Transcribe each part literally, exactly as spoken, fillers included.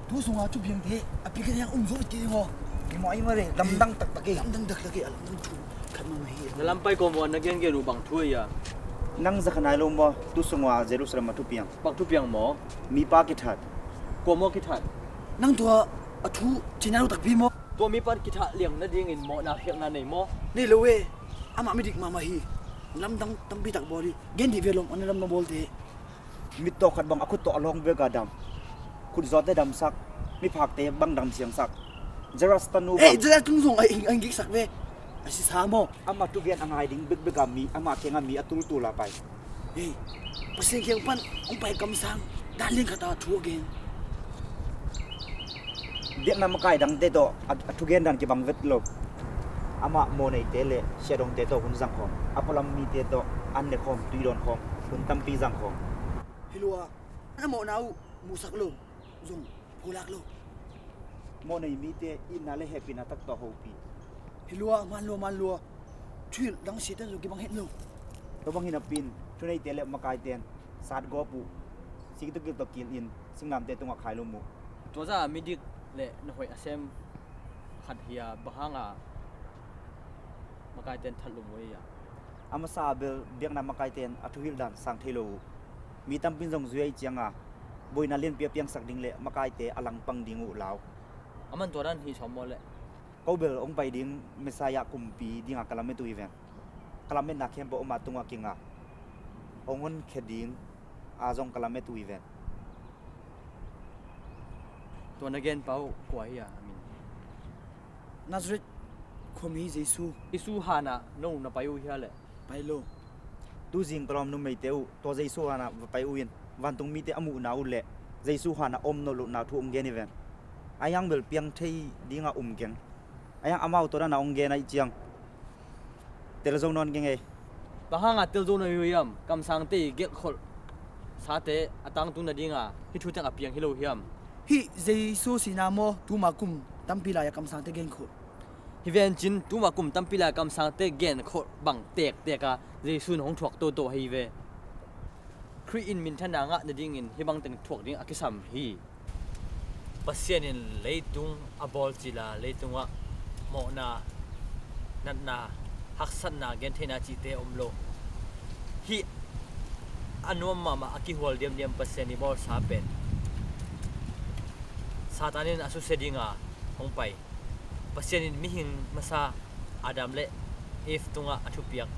Tu sunga thupiangte a pikin hiang um zo vit kei ding aw. Hi maw, hi maw le, lamdang taktak hi. Lamdang taktak hi, a lamdang thu khat mahmah hi. Na lampai kawm uh a na gengen uh bang thu hi a? Nang zakha nai lo maw, tu sunga Jerusalem a thupiang? Bang thupiang maw? Mipa kithat. Kua maw kithat? Nang tua a thu ci nai lo takpi maw? Tua mipa kithat liang nadingin mawhna khialhna nei maw? Nei lo e. Amah midik mahmah hi. Lamdang tampi tak bawl hi. Gen dih ve lawm, a na lam na bawlte. Mittawh khat bang a khut tawh a lawng bek a dam. Khut zawte damsak. Miphakte bang dam siangsak. Jairus tanu bang. Ei, Jairus tanu zong a ing, a ing giksak ve. A sisa maw? Amah thugen a ngai ding bekbek a mi, amah kiangah mi a tultul a pai. Ei, Pasian kiang pan hong pai kamsang dan lian khat a thu a gen. Biakna makai dangte tawh a, a thugen dan kibang vet lo. Amah mawhneite le siahdongte tawh hun zang khawm, a pualam mite tawh an ne khawm, tui dawn khawm, hun tampi zang khawm. Hi lua, a mawhna uh muhsak lo, zong pulak lo. Mawhnei mite itna le hehpihna tak tawh hopih. Hi lua, man lua, man lua. Thuhilh dang siate zong kibang het lo. Tua bang hi napi in thuneite le makaite in satgawp uh, singtukilh tawh kilh in singlamteh tungah khailum uh. Tua zah midik le na hoih a sem khat hi a, bang hanga makaite in thatlum uh hi a? A masa a bel biakna makaite in a thuhilh dan sang thei lo uh. Mi tampi in zong zui ahih cianga boina lianpi a piangsak ding le makaite a langpang ding uh lau. A man tua dan hi sawm maw le? Ko bel hong pai ding Messiah kumpi dinga ka lamet uh hi ven. Ka lametna khempeuh amah tungah kinga, hong honkhia ding a zong ka lamet uh hi ven. Tua na genpa uh kua hi a, a min? Nazareth khuami Jesu. Jesu hanah no na pai uh hia le? Pai lo. Tuzing ka lawm numeite uh, tua Jesu hanah va pai uh in, vantung mite a muhna uh le Jesu hanah om nolh lohna thu hong gen hi ven. Ahi hang bel piang thei dinga um keng. Ahi hang amau tua dana hong gen ahih ciang tel zo nawn keng ei. Bang hanga tel zo na hi uh hiam? Kamsangte i gelhkholh sate a tangtung nadinga hih thu teng a piang hi lo hiam? Hih Jesu sihna maw, tuma kum tampi lai-a kamsangte genkholh? Hi vencin, tuma kum tampi lai-a kamsangte genkholh bang tektek a Jesu in hong thuak toto hi ve. Khrih in minthanna ngah nadingin hih bangteng thuak ding a kisam hi. Pasian in leitung a bawl cila leitungah mawhna, natna, haksatna, gentheihna cihte om lo. Hih a nuam mahmah, a kihual diamdiam Pasian i bawlsa pen Satan in a susia dinga hong pai. Pasian in mihing masa Adam le Eve tungah a thupiak,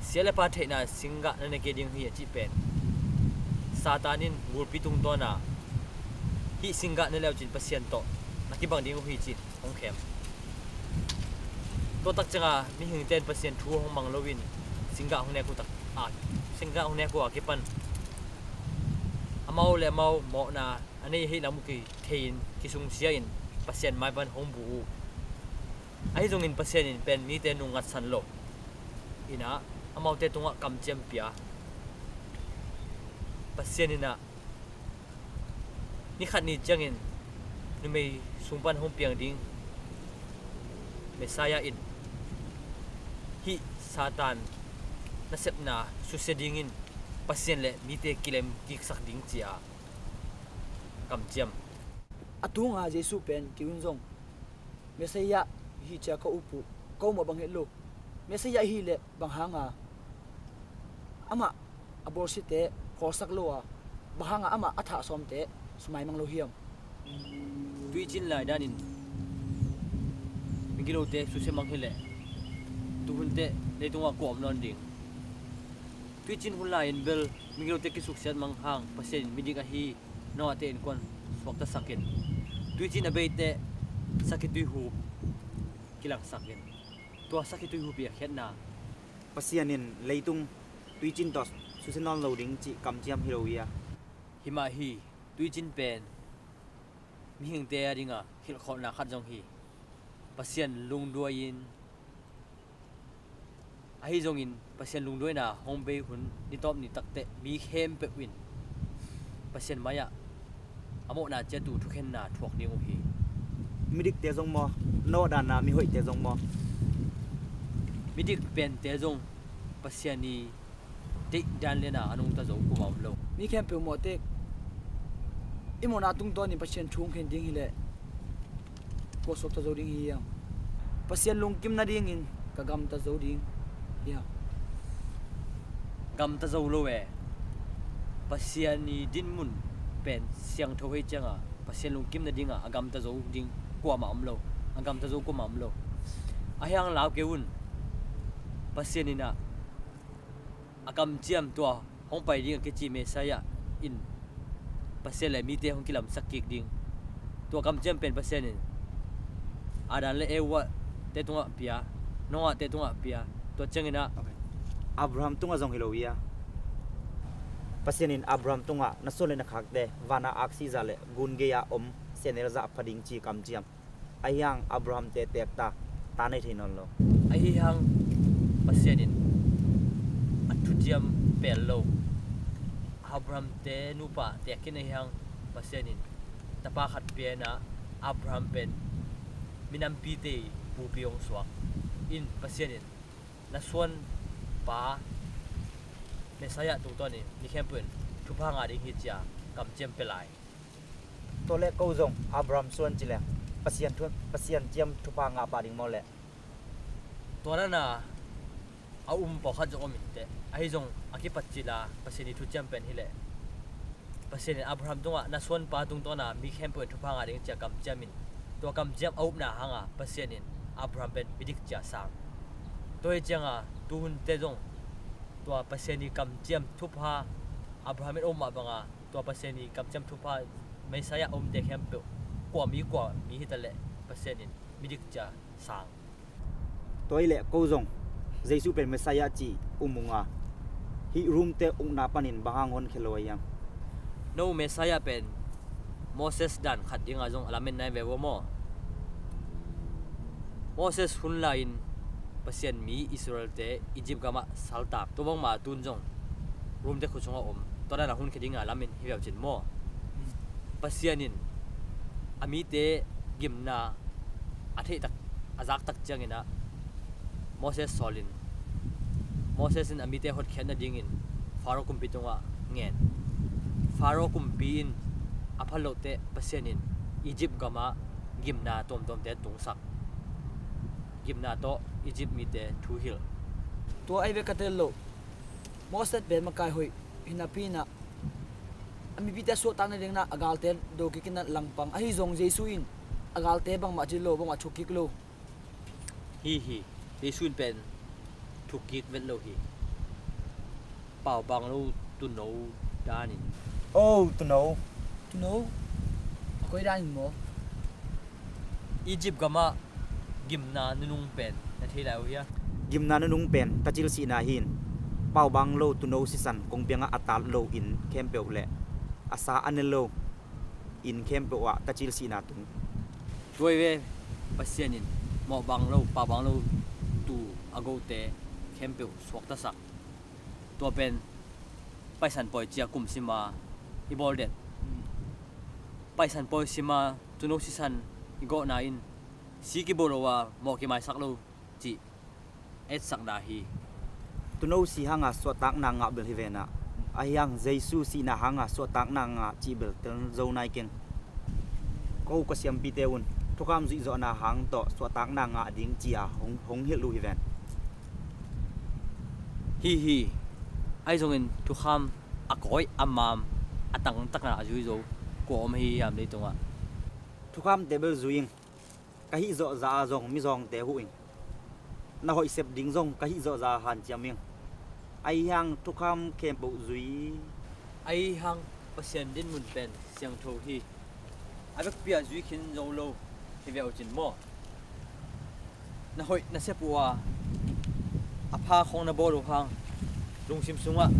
sia le pa theihna singgah na ne kei ding hi a cih pen Satan in gulpi tungtawna hih singgah ne leucin Pasian tawh na kibang ding uh hi cin hong khem. Tua tak cianga mihingte in Pasian thu hong mang loin singgah hong nek uh tak, a, singgah hong nek uh a kipan amau le amau mawhna a nei ahih lam uh kithei in kisungsia in Pasian maivan hong bu uh. Ahi zongin Pasian in pen mite nungngatsan lo inah amaute tungah kamciam pia. Pasian inah ni khat ni ciangin numei sung pan hong piang ding Messiah in hih Satan nasepna susia dingin Pasian le mite kilem kiksak ding ci-a kamciam. A tunga Jesu pen kei un zong Messiah hi cia ka up uh, ka um a bang het lo. Messiah hi leh bang hanga amah a bawlsiate khawlsak lo a, bang hanga amah a thah sawmte sumaimang lo hiam? Tuicin lai danin migilote susia mang hileh tuhunte leitungah kua om nawn ding? Tuicin hun lai-in bel migilote kisuksiat mang hang Pasian in midik ahi Noah-te innkuan suaktasakin, tuicin a beite sakhi tuihu kilangsakin, tua sakhi tuihupi a khiatna. Pasian in leitung tuicin tawh susia nawn lo ding cih kamciam hi lo hi a? Hi mah hi. Tuicin pen mihingte a dinga hilhkhawlna khat zong hi. Pasian lungduai-in, ahi zongin Pasian lungduaina hong bei hun nitawp ni takteh mi khempeuh in Pasian mai-ah a mawhna ciat uh thukhenna thuak ding uh hi. Midikte zong maw, Noah dana mihoihte zong maw? Midik pente zong Pasian i deih dan lena a nungta zo kuma om lo. Mi khempeuh mawhtek I mawhna tungtawnin Pasian thu hong khen ding hileh kua suakta zo ding hi hiam? Pasian lungkim nadingin ka gamta zo ding hi hiam? Gamta zo lo e. Pasian i dinmun pen siangtho hei cianga Pasian lungkim nadinga a gamta zo ding kuamah om lo. A gamta zo kuamah om lo. Ahi hang lau kei un. Pasian in ah a kamciam tua hong pai ding a kici Messiah in Pasian le mite hong kilamsak kik ding. Tua kamciam pen Pasian in Adam le Eva te tungah pia, Noah te tungah pia, tua ciangin ah Abraham tungah zong hi lo hi a. Pasian in Abraham tungah na suan le na khakte vana aksi zah le gun gei-a om sehnel zah a pha ding ci kamciam. Ahi hang Abraham te teek ta, ta nei thei nawn lo. Ahi hang Pasian in a thuciam pel lo. Abraham te nupa teek khin ahi hang Pasian in tapa khat pia in ah Abraham pen minampite i pupi hong suak in Pasian in na suan pa Messiah tungtawnin mi khempeuh in thupha ngah ding hi ci-a kamciam pia lai. Tua le ko zong Abraham suan ci leng Pasian thu, Pasian ciam thupha ngah pah ding maw leh? Tua dana a um pawlkhat zong om in teh. Ahi zong a kipat cila Pasian i thuciam pen hileh Pasian in Abraham tungah na suan pa tungtawna mi khempeuh in thupha ngah ding ci-a kamciam in tua kamciam a upna hanga Pasian in Abraham pen midik ci-a sang. Tua hi cianga tuhunte zong tua Pasian i kamciam thupha Abraham in a um mah banga tua Pasian i kamciam thupha Messiah a umte khempeuh kua mi kua mi hitaleh Pasian in midik ci-a sang. Tua hileh ko zong Jesu pen Messiah ci um unga hih Rome te ukna panin bang hang honkhia lo a hiam? No Messiah pen Moses dan khat dinga zong a lamen nai ve ua maw? Moses hun lai-in Pasian mi Israel-te Egypt gamah saltak tua bangma tun zong Rome te khut sungah om. Tua dana honkhia dinga lamen hi veucin maw? Pasian in a mite gimna a theihtak a zaktak ciangin ah Moses sawlin Moses in a mite hotkhiat nadingin Pharaoh kumpi tungah ngen. Pharaoh kumpi in a phat lohteh Pasian in Egypt gamah gimna tuamtuamte tungsak. Gimna tawh Egypt mite thuhilh. Tua ahi ve ka tel loh. Moses pen makai hoih hi napi in ah a mipite suahtak nadingin ah a galte do kik in ah langpang. Ahi zong Jesu in a galte bangmah ci lo, bangmah thuk kik lo. Hi hi. Jesu in pen thuk kik vet lo hi. Paubang lo tuuno danin. Oh, tuuno. Tuuno? A koi danin maw? Egypt gamah gimna nunung pen na thei lai uh hia? Gimna nunung pen tacil sihna hi in paubang lo tuuno sisan kongpiangah a tat lo inn khempeuh le a sa a ne lo inn khempeuh ah tacil sihna tung. Tua hi ve, Pasian in mawhbang lo, paubang lo tuu a gote khempeuh suaktasak. Tua pen Paisan pawi cia kum sima i bawl den. Paisan pawi sima tuuno sisan i gawhna in si kibawl lo a mawh kimaisak lo cih etsakna hi. Tuuno si hanga suahtakna ngah bel hi venah, ahi hang Jesu sihna hanga suahtakna ngah cih bel tel zo nai keng. Ko ka siampite un, thukham zuihzawhna hang tawh suahtakna ngah ding cia hong, hong hilh uh hi ven. Hi hi. Ahi zongin thukham a kawi a mam a tangtakna a zui zo kua om hi hiam leitungah? Thukham tebel zui ing. Ka hih zawhza a zong mizawngte huh ing. Na hoih sep ding zong ka hih zawhza hanciam ing. Ahi hang thukham khempeuh zui. Ahi hang Pasian dinmun pen siangtho hi. A vekpi ah zui khin zo lo hi ve uh cin maw? Na hoih na sep uh a, a pha khong na bawl uh hang lungsim sungah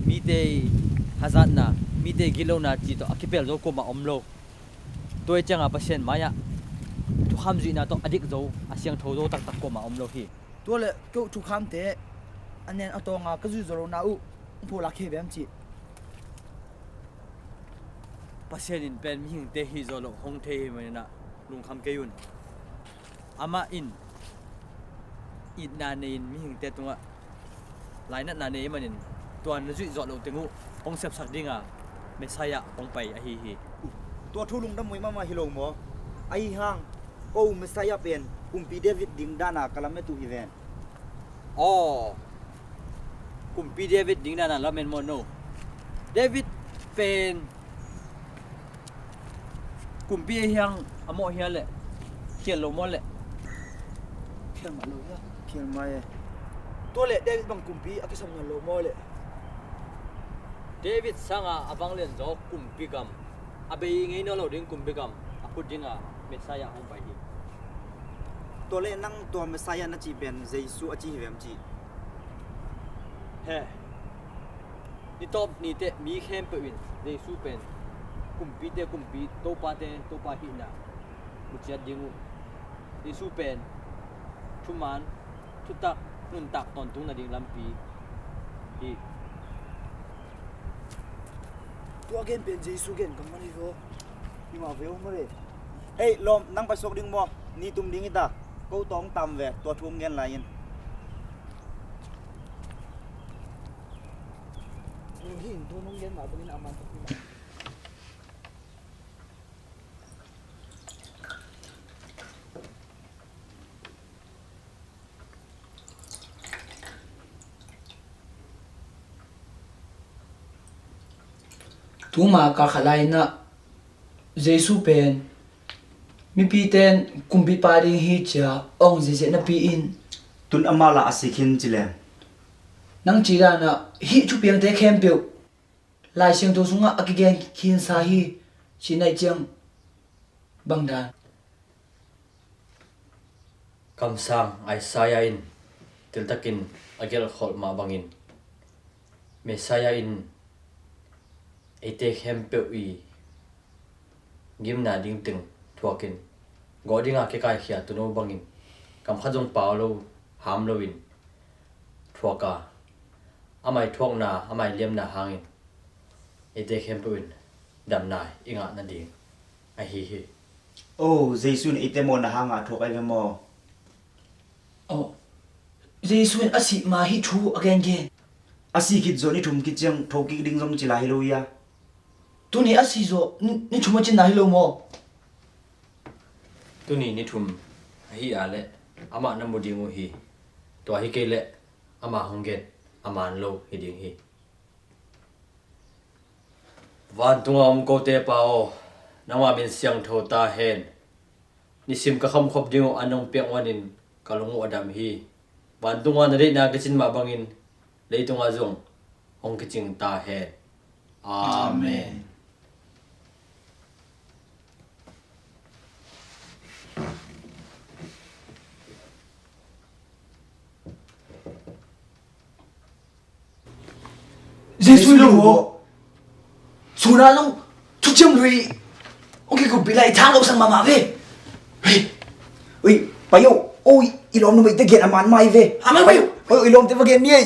mite i hazatna, mite i gitlohna cih tawh a kipel zo kuamah om lo. Tua hi cianga Pasian mai-ah thukham zuihna tawh a dik zo, a siangtho zo taktak kuamah om lo hi. Tua le keuh thukhamte a nen a tawnga ka zuihzawh lohna uh hong phuhlak kei vem cih? Pasian in pen mihingte hih zawh loh hong thei hi maninah lungkham kei un. Amah in itna nei-in mihingte tungah lainatna nei manin tua na zuih zawh loh teng uh hong sepsak dinga Messiah hong pai ahi hi. Tua thu lungdam huai mahmah hi lo maw? Ahi hang, ko Messiah pen kumpi David ding dana ka lamet uh hi ven. Aw, kumpi David ding dana lamen maw no? David pen kumpi ahi hang a mawh hia leh, khial lo maw leh? Khial mah lo hia? Khial mah e. Tua leh David bang kumpi a kisam ngal lo maw leh? David sanga a vanglian zaw kumpi gam, a bei ngei nawn lo ding kumpi gam a phut dinga Messiah hong pai hi. Tua leh nang tua Messiah na cih pen Jesu a ci hi vem cih? He. Nitawp niteh mi khempeuh in Jesu pen kumpite kumpi, topate topa hihna mu ciat ding uh. Jesu pen thuman, thutak, nuntak tawntung nading lampi hi. Tua gen pen Jesu gen kam man hi vaw. Hi mah ve aw mare. Hei lawm, nang pai suak ding maw? Ni tum ding hi ta. Ko tawng tam ve, tua thu hong gen lai in. Hi in thu nong gen mah bangin a man tak hi mah. Tuma kal khat lai-in ah Jesu pen mipite in kumpipa ding hi ci-a a hong ziahziah napi in, tun amah lah a si khin ci leng, nang cih danah hih thupiangte khempeuh Lai Siangtho sungah a kigen khinsa hi cih na hih ciang bang dan? Kamsang Isaiah in teltakin a gelhkholh mah bangin, Messiah in eite khempeuh i gimna ding teng thuakin, gawh dinga kikaikhia tuuno bangin, kam khat zong pau lo, ham loin thuak a, amah i thuakna, amah i liamna hangin eite khempeuh in damna i ngah nading ahi hi. Oh, Jesu in eite mawhna hanga thuak ahi ve maw? Oh, Jesu in a sih ma hih thu a gengen. A sih khit zawh ni thum khit ciang thokik ding zong ci lai hi lo hia? Tuni a sih zawh ni, ni thum a cinna hi lo maw? Tuni ni thum ahi a leh amah na mu ding uh hi. Tua hi kei leh amah hong gen a man lo hi ding hi. Vantunga om kote Pa aw, nangma min siangtho ta hen. Nisim ka khamkhop ding uh an nong piak manin ka lung uh a dam hi. Vantunga na deihna kicin mah bangin leitunga zong hong kicing ta hen. Amen. Jesu lo aw. Suna long thuciam lui. Ong kikup bila i thang lo sang mama ve. Hei. Ui, payo. Oi, i lom numei te gen a man mai ve. Amai payo. Oi, i lom te va gen ni ei.